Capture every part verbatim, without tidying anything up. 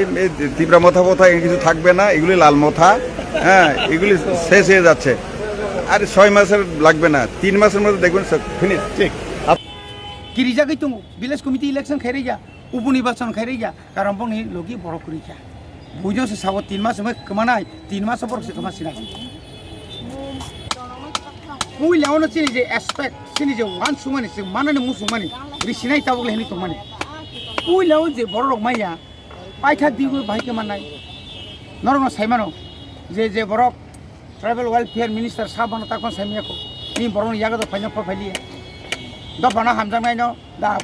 এই, এই তীব্র মাথা ব্যথা, এই কিছু থাকবে না, এগুলি লাল মাথা, হ্যাঁ, এগুলি শেষ হয়ে যাচ্ছে। আর ছয় মাসের লাগবে না, তিন মাসের মধ্যে দেখবেন সব ফিনিশ। ঠিক। Kirijagwi tongo, village committee election khairaiya, upo nirbachon khairaiya, karon bongni logi borok kwrwikha. Buino se sao tin mas wngwi kwmanai, tin mas borok se kwma sinai. Puila ono chini je aspect, chini je wansukmani, chwng manani muchungmani, risinai tabuk le hinwi tongmani. Puila o je borok rok maya, paithak dibo bahai khe mannai. Norokno saimano je, je borok tribal welfare minister sabo no takon saimya ko. Ni borok ni yago do phaino pha phailiya. Dophano hamjaknaino da,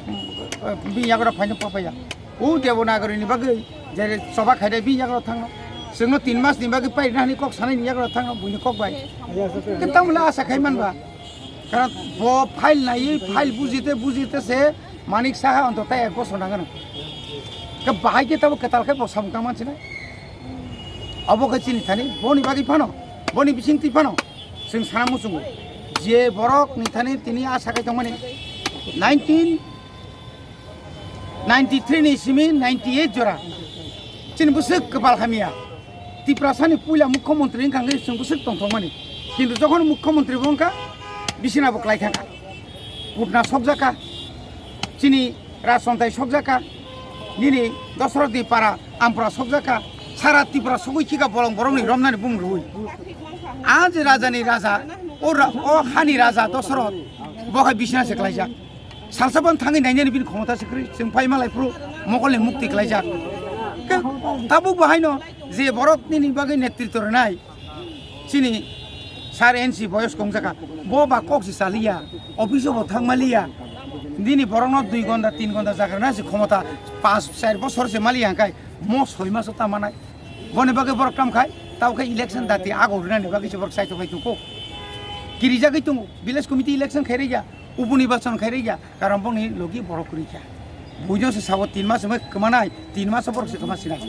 bi yago do phaino pha phaiya. O Devanagari ni bagwi je choba khaidai bi yago do thangno. Chwngno tin mas ni bagwi pairina hani kok sanai ni yago do thangno buini kok bai. Khe tamula asa khai manba. Karon bo file naiwi, file bujite, bujite se Manik Saha ontoto ek bosor nangano. Khe bahai khe tabo kwtal khe bo samung tang mansinai. Obo khe chini thani, boni bagwi phano, boni bisingtwi phano, chwng sana muchungo. Je borok ni thani tini asa khai tongmani nineteen ninety three ni simi ninety eight jora. Chini bwswk kwpal hamya. Tiprasani puila mukhyamantri wngkha hwnkhe chwng bwswk tongthokmani. Kintu jokhon mukhyamantri bo wngkha, bisina bo klai thangkha. Putna sokjakha. Chini rajchontai sokjakha. Nini Dosoroth ni para Ampura sokjakha. Sara Tripura sogwi khika bolong borokni romnani bumung rwui. A je rajani raja, o ra-, o hani raja Dosoroth, bo hai bisina se klaijak. Salsa ban thangwi nainani bini khomota se kwrwi, chwng phai malai phuru mokolni mukti klaijak. Ke tabuk bo haino je borok nini bagwi netritw rwnai, chini sir N C boyos kongjakha, bo ba kok se chaliya, office o bo thang maliya, nini borokno dui gonda, tin gonda jaga rwna se khomota, pas, char bosor se maliya hwnkhe mo soi maso ta manai. Boni bagwi borok kam khai, tabo khe election dati ago rwnani bagwi se borok saito khai tongkho. Kirijagwi tongo, village committee election khairaiya, upo nirbachon khairaiya, karon bongni logi borok kwrwikha. Buino se sao tin mas wngwi kwmanai, tin mas borok se kwma sinai.